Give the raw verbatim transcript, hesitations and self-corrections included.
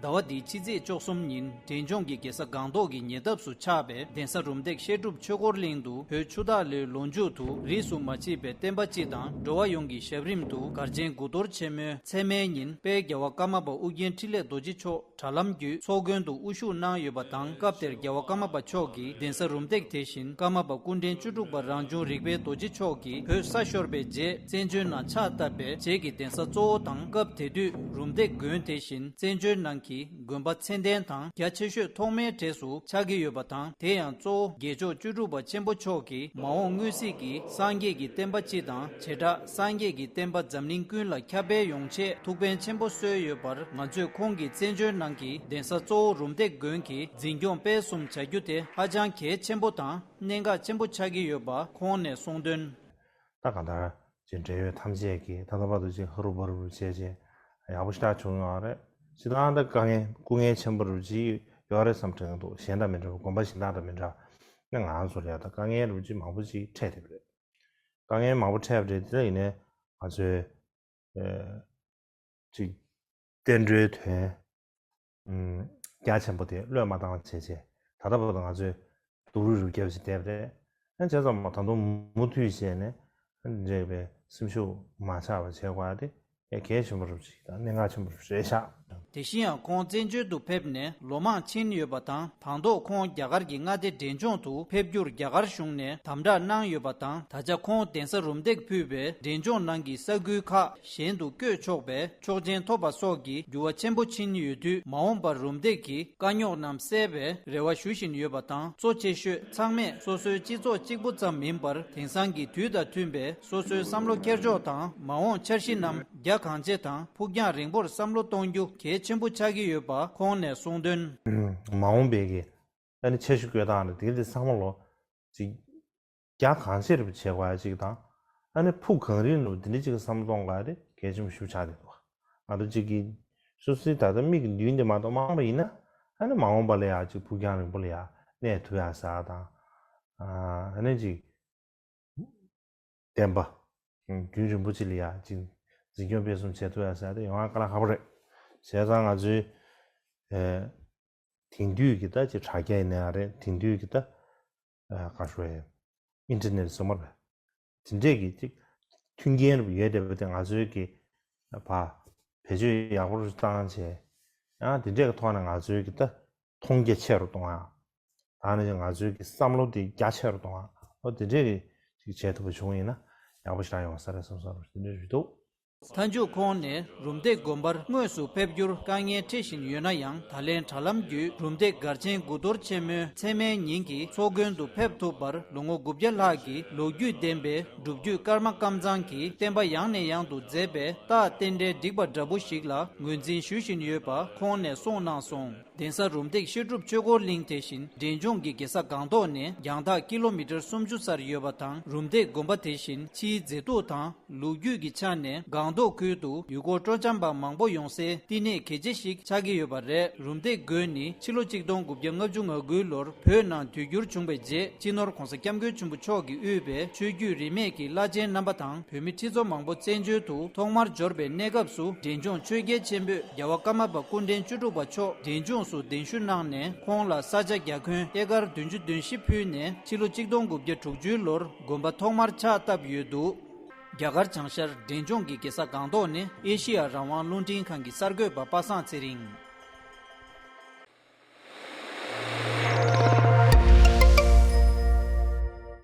ཟླ་བ་འདིའི་ཕྱི་ཚེས་བཅུ་གསུམ་ཉིན་འབྲས་ལྗོངས་ཀྱི་རྒྱལ་ས་སྒང་ཏོག་གི་ཉེ་འདབས་སུ་ཆགས་པའི་གདན་ས་རུམ་བཏེག་བཤད་སྒྲུབ་ཆོས་འཁོར་གླིང་དུ། བོད་ཆུ་སྟག་ལོའི་ལོ་མཇུག་ཏུ་རིས་སུ་མ་མཆིས་པའི་བསྟན་པ་སྤྱི་དང་འགྲོ་བ་ཡོངས་ཀྱི་ཞབས་རིམ་དུ། གར་ཆེན་དགུ་གཏོར་ཆེན་མོའི་མཚན་མའི་ཉིན་དཔལ་རྒྱལ་བ་ཀརྨ་པ་ཨུ་རྒྱན་འཕྲིན་ལས་རྡོ་རྗེ་མཆོག་དྲ་ལམ་བརྒྱུད་ཚོགས་མགོན་དུ་དབུ་བཞུགས་གནང་ཡོད་པ་དང་། སྐབས་དེར་རྒྱལ་བ་ཀརྨ་པ་མཆོག་གིས་གདན་ས་རུམ་བཏེག་དེ་བཞིན་ཀརྨ་པ་སྐུ་ཕྲེང་བཅུ་དྲུག་པ་རང་བྱུང་རིག་པའི་རྡོ་རྗེ་མཆོག་གིས་བོད་ས་ཤོར་བའི་རྗེས་བཙན་བྱོལ་ནང་ཕྱག་བཏབ་པའི་རྗེས་ཀྱི་གདན་ས་གཙོ་བོ་དང་། སྐབས་དེ་དུས་རུམ་བཏེག་དགོན་དེ་བཞིན་བཙན་བྱོལ་ནང་གི་དགོན་པ་ཚད་ལྡན་དང་རྒྱ་ཆེ་ཤོས་ཐོག་མའི་གྲས་སུ་ཆགས་ཀྱི་ཡོད་པ་དང་། དེ་ཡང་གཙོ་བོ་རྒྱལ་མཆོག་བཅུ་དྲུག་པ་ཆེན་པོ་མཆོག་གིས་མ་འོངས་མངོན་གཟིགས་ཀྱི་སངས་རྒྱས་ཀྱི་བསྟན་པ་སྤྱི་དང་། བྱེ་བྲག་སངས་རྒྱས་ཀྱི་བསྟན་པ་འཛམ་གླིང་ཀུན་ལ་ཁྱབ་སྤེལ་ཡོང་ཆེད་ཐུགས་ཕན་ཆེན་པོ་གསོས་ཡོད་པར། ང་ཚོས་ཁོང་གི་བཙན་བྱོལ་ནང་གི་གདན་ས་གཙོ་བོ་རུམ་བཏེག་དགོན་གྱི་འཛིན་སྐྱོང་སྤེལ་གསུམ་བྱ་རྒྱུ་དེ་ཧ་ཅང་གལ་ཆེན་པོ་དང་གནད་འགག་ཆེན་པོ་ཆགས་ཀྱི་ཡོད་པ་ཁོང་ནས་གསུངས་དོན། ད་གང་ལྟར་ཅིག་འབྲེལ་ཡོད་ཐམས་ཅད་ཀྱིས་ད་ལྟ་བར་དུ་ཅིག་ཧ་རུ་བ་རུ་བྱས་ཅིག་ཡག་པོ་ཞེ་དྲག་བྱུང་ཡོད་རེད། སྤྱིར་བཏང་ད་དཀའ་ངལ་སྐུ་ངལ་ཆེན་པོ་རུ་ཅིག་ཡོད་རེད་བསམ་དྲན་གྱི་འདུག་གཞན་དང་མི་འདྲ་བ། དགོན་པ་གཞན་དག་དང་མི་འདྲ་བ། ང་ཚོ་ལ་ཡ་ད་དཀའ་ངལ་རུ་ཅིག་མང་པོ་ཅིག་འཕྲད་བསྡད་པ་རེད། དཀའ་ངལ་མང་པོ་འཕྲད་པ་རེད། དེ་ལ་ཡིན་ནའི་ང་ཚོས་ཨ་ཅིག་བསྟན་འགྲོའི་དོན་ཨམ་རྒྱ་ཆེན་པོ་དེ་བློས་མ་བཏང་བ་བྱས་བྱས། ད་ལྟ་བར་དུ་ང་ཚོས་སྡུག་རུས་རུ་བརྒྱབ་བྱས་བསྡད་པ་རེད། ཨ་བྱས་ཙང་མ་ད་དུང་མུ་མཐུད་བྱས་ནས་ཨ་འདྲ་བའི་སེམས་ཤུགས་མ་ཆག་པ་བྱེད་དགོས་ཡ་དེ་ཨེ་གལ་ཆེན་པོ་རུ་ཅིག་དང་གནད་འགག་ཆེན་པོ་རུ་རེད་ཤག་དེ་བཞིན་ཡང་ཁོང་བཙན་བྱོལ་དུ་ཕེབས་ནས་ལོ་མང་ཕྱིན་ཡོད་པ་དང་། དང་ཐོག་ཁོང་རྒྱ་གར་གྱི་མངའ་སྡེ་འབྲས་ལྗོངས་སུ་ཕེབས་རྒྱུར་རྒྱ་གར་གཞུང་ནས་དམ་དྲག་གནང་ཡོད་པ་དང་། ད་ཆ་ཁོང་གདན་ས་རུམ་བཏེག་ཕུལ་བའི་འབྲས་ལྗོངས་ནང་གི་ས་ཁུལ་ཁག་གཞན་དུ་བསྐྱོད་ཆོག་པའི་ཆོག་མཆན་ཐོབ་པ་སོགས་ཀྱི་འགྱུར་བ་ཆེན་པོ་ཕྱིན་ཡོད་དུས། མ་འོངས་པར་རུམ་བཏེག་གི་དཀའ་རྙོག་རྣམས་སེལ་བའི་རེ་བ་ཞུ་བཞིན་ཡོད་པ་དང་། གཙོ་ཆེ་ཤོས་ཚང་མས་སོ་སོའི་སྤྱི་ཚོགས་གཅིག་པུ་ཙམ་མིན་པར། དེང་སང་གི་དུས་དང་མཐུན་པའི་སོ་སོའི་བསམ་བློ་འཁྱེར་ཕྱོགས་དང་། མ་འོངས་འཆར་གཞི་རྣམས་རྒྱ་གང་ཆེ་དང་ཕུགས་རྒྱང་རིང་པོར་བསམ་བློ་གཏོང་རྒྱུ་གལ་ཆེན་པོ་ཆགས་ཀྱི་ཡོད་པ་ཁོང་ནས་གསུངས་དོན། མ་འོངས་པའི་གི་ཨ་ནི་འཆར་གཞི་བཀོད་སྟངས་རེད། དེ་འདི་ཚང་མ་ལོ་ཅིག་རྒྱ་གང་ཆེ་རུ་བྱེད་དགོས་ཡ་ཅིག་དང་། ཨ་ནི་ཕུགས་གང་རིང་ལ་འདི་འདྲ་ཅིག་བསམ་བློ་གཏོང་དགོས་ཡ་དེ་གལ་ཆེན་པོ་ཞིག་ཆགས་བསྡད་འདུག་ང་ཚོ་ཅིག་གིས་སོ་སོའི་ད་ལྟ་མིག་གི་མདུན་དེ་མ་གཏོགས་མ་འོངས་པ་ཡིན་ན། ཨ་ནི་མ་འོངས་པ་ལ་ཡ་ཅིག་ཕུགས་རྒྱང་རིང་པོ་ལ་ཡ་གནས་ཐུབ་ཡ་ཟེར་ཡ་དང་། ཨ་ནི་ཅིག་བདེན་པ་རྒྱུན་རིང་པོ་ཅིག་ལ་ཡ་ཅིག་འཛིན་སྐྱོང་སྤེལ་གསུམ་བྱེད་ཐུབ་ཡ་ཟེར་ཡ་དེ་ཡོང་ཡ་དཀའ་ལས་ཁག་པོ་རེད། བྱས་ཙང་ང་ཚོའི་ཨ་དེང་དུས་ཀྱི་ད་ཅིག་དྲ་རྒྱ་ཡིན་ན་ཡང་རེད། དེང་དུས་ཀྱི་ད་ཨ་ག་ཞུ་ཡ། ཨིན་ཊར་ནེཊ་ཟེར་མ་རེད། དེ་འདྲས་ཀྱི་ཅིག་མཐུན་རྐྱེན་རུ་ཡོད་བསྡད་པ་དེ་ང་ཚོའི་གི་ཕ་བེད་སྤྱོད་ཡག་པོ་རུ་བཏང་བྱས། ཡང་དེ་འདྲས་ཀྱི་ཐོག་ནས་ང་ཚོའི་གི་ད་མཐོང་རྒྱ་ཆེ་རུ་གཏོང་ཡ། ད་ནི་ང་ཚོའི་གི་བསམ་བློ་དེ་རྒྱ་ཆེ་རུ་གཏོང་ཡ། ཨོ་དེ་འདྲས་ཀྱི་ཅིག་བྱེད་ཐུབ་པ་བྱུང་ཡིན་ན་ཡག་པོ་ཞེ་དྲག་ཡོང་ས་རེད་བསམ་བསམ་རུ་དེ་འདྲས་རེད་འདུག་མཐའ་མཇུག་ཁོང་ནས་རུམ་བཏེག་དགོན་པར་དངོས་སུ་ཕེབས་རྒྱུར་དཀའ་ངལ་འཕྲད་བཞིན་ཡོད་ན་ཡང་། ད་ལན་དྲ་ལམ་བརྒྱུད་རུམ་བཏེག་གར་ཆེན་དགུ་གཏོར་ཆེན་མོའི་མཚན་མའི་ཉིན་གྱི་ཚོགས་མགོན་དུ་ཕེབས་ཐུབ་པར། ལོ་ངོ་དགུ་བརྒྱ་ལྷག་གི་ལོ་རྒྱུས་ལྡན་པའི་སྒྲུབ་བརྒྱུད་ཀརྨ་ཀམ་ཚང་གི་བསྟན་པ་ཡང་ནས་ཡང་དུ་མཛད་པའི་རྟགས་རྟེན་འབྲེལ་འགྲིག་པ་འདྲ་པོ་ཞིག་ལ་ངོས་འཛིན་ཞུ་བཞིན་ཡོད་པ་ཁོང་ནས་གསུངས་གནང་སོང་། གདན་ས་རུམ་བཏེག་བཤད་སྒྲུབ་ཆོས་འཁོར་གླིང་དེ་བཞིན་འབྲས་ལྗོངས་ཀྱི་རྒྱལ་ས་སྒང་ཏོག་ནས་རྒྱང་ཐག་ཀི་ལོ་མི་ཊར་སུམ་ཅུ་སར་ཡོད་པ་དང་། རུམ་བཏེག་དགོན་པ་དེ་བཞིན་ཕྱིའི་མཛེས་སྡུག་དང་ལོ་རྒྱུས་ཀྱི་ཆ་ནས་སྒང་ཏོག་ཁུལ་དུ་ཡུལ་སྐོར་སྤྲོ་འཆམ་པ་མང་པོ་ཡོང་སའི་བསྟི་གནས་གལ་ཆེ་ཞིག་ཆགས་ཀྱི་ཡོད་པ་རེད། རུམ་བཏེག་དགོན་ནི་ཕྱི་ལོ་ཆིག་སྟོང་དགུ་བརྒྱ་ལྔ་བཅུ་ང་དགུའི་ལོར་བོད་ནང་དུས་འགྱུར་བྱུང་བའི་རྗེས། སྤྱི་ནོར་༧གོང་ས་༧སྐྱབས་མགོན་ཆེན་པོ་མཆོག་གིས་དབུས་པའི་ཆོས་བརྒྱུད་རིས་མེད་ཀྱི་བླ་ཆེན་རྣམ་པ་དང་བོད་མི་ཁྲི་ཚོ་མང་པོ་བཙན་བྱོལ་དུ་ཐོག་མར་འབྱོར་བའི་གནས་སྐབས་སུ། འབྲས་ལྗོངས་ཆོས་རྒྱལ་ཆེན་པོས་རྒྱལ་བ་ཀརྨ་པ་སྐུ་ཕྲེང་བཅུ་དྲུག་པ་མཆོག་འབྲས་ལྗོངས་སུ་གདན་ཞུ་གནང་ནས། ཁོང་ལ་ས་ཆ་རྒྱ་ཁྱོན་ཨེ་ཀར་བདུན་ཅུ་དོན་བཞི་ཕུལ་ནས། ཕྱི་ལོ་ཆིག་སྟོང་དགུ་བརྒྱ་དྲུག་ཅུའི་ལོར་དགོན་པ་ཐོག་མར་ཕྱག་བཏབ་ཡོད་འདུག་རྒྱ་གར་བྱང་ཤར་འབྲས་ལྗོངས་ཀྱི་རྒྱལ་ས་སྒང་ཏོག་ནས་ཨེ་ཤེ་ཡ་རང་དབང་རླུང་འཕྲིན་ཁང་གི་གསར་འགོད་པ་པ་སངས་ཚེ་རིང་།